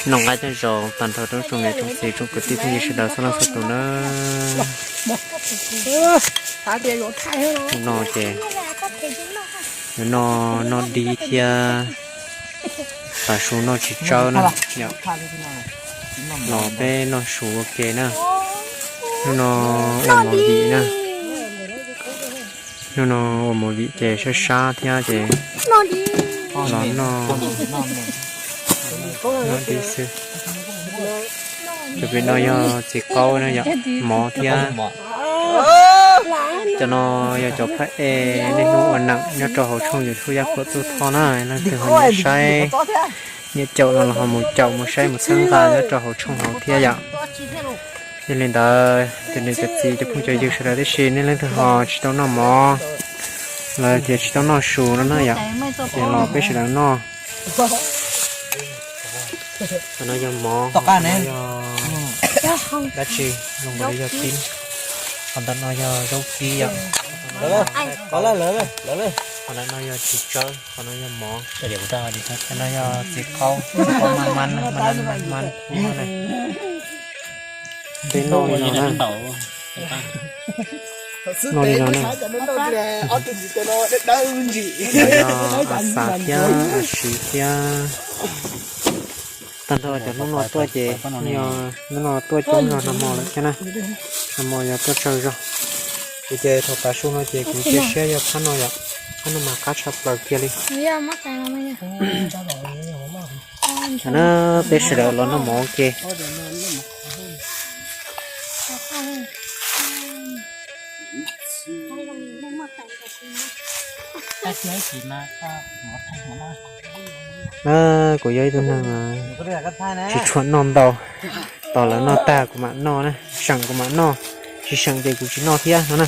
Noj qab nyob zoo tag nrho roob tsoom niam tsoom txiv tsoom kwv tij phooj ywg sawv daws txhua leej txhua tus na. No ces yuav noj, noj dib thiab, tav su noj tsis tsawb na. Los peb noj su ua ke na. Hnub no ua movie na. Hnub no ua movie ces sab sab thiab ces los noj, noj dib xwb. Cov pem no yog txiv qaub na yom, mov thiab. Cov no yog cov phab ej niaj hnub ua neej nyob rau hauv tshooj YouTube Yaj Khuam Txuj Thoj na, leej twg ho nyiam saib, nyiam caum no los ho mus caum mus saib mus txhawb nqa nyob rau hauv tshooj hauv thiab yom. Yog li ntawd cov niam cov txiv cov phooj cov ywg sawv daws tib si, nej leej twg ho tsis tau noj mov los tias tsis tau noj su no na yom, ces los peb sawv daws noj. Qhov no yog mov, qhov no yog dab tsi, zoo nkaus li yog kib, qhov ntawm no yog zaub kib yom, qhov ntawm no yog txiv tsawb, qhov no yog mov, qhov no yog txiv qaub, txiv qaub maj maj maj maj. Peb noj li no na. Noj li no na. Yog a xav thiab a siv thiab. Tag nrho cov hnub no tuaj ces yog hnub no tuaj coob zog nag hmo lawm thiab na. Nag hmo yog tuaj tsawg zog. Ces thaum tav su no ces kuv cia siab yog phab no yom, phab no mas qab tshaj plaws kiag li. Thaum na peb sawv daws los noj mov ua ke. Na, kuv yog ib tug neeg tsis tshua noj ntau, tos lawv noj tag kuv mam noj na, seem kuv mam noj, tsis seem ces kuv tsis noj thiab no na.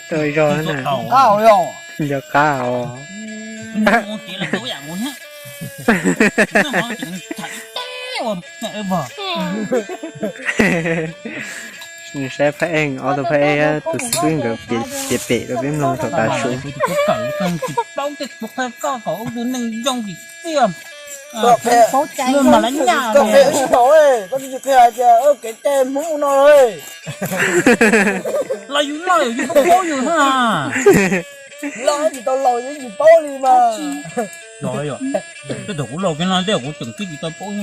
Tau zog na. Nco qab os. Saib phab ej, ob tug phab ej, tus xib hwb nkawd piav pem rau peb mloog thaum tav su. Los yus noj yus paub yus na. Los tsis tau laus tsis paub li mas. Tej thaum kuv laus kiag no tej kuv tseem twb tsis tau paub.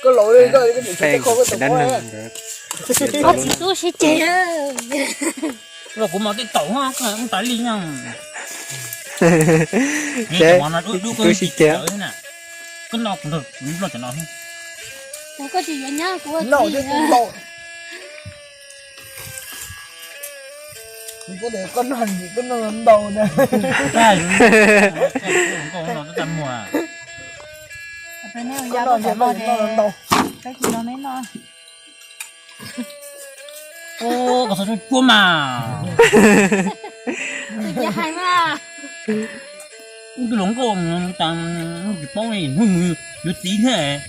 Koj laus li koj tsis tau paub. Los kuv mas tej thaum tas li no. Twb sib ceg. Koj noj kuv noj cov no. Koj tsis yuav nyab kuv. Koj noj ntau na. Koj noj ntau. Koj txhob tsuag mas. Ub, twb hluas nkauj tas tsis paub ne, hnub mus yuav txiv thiab.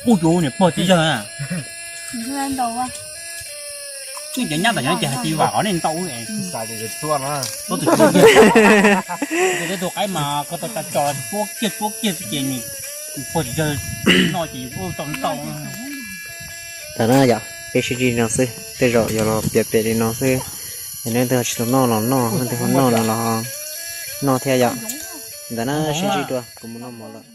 Ub, cov niam pog txiv yawg. Twb cov nyab tam no ces hais tias vam qhov nej ntau. Tus qaib mas koj tau tso tsuab kiag tsuab kiag xwb ces nws pog tsis yawg noj ces yus tau ntau. Thaum no yom peb sib ntsib no xwb, tej zaum yuav los piav pem li no xwb. Es leej twg ho tsis tau noj los noj, leej twg ho noj no los noj thiab yom. Ntawd na, sib ntsib dua, kuv mus noj mov lawm.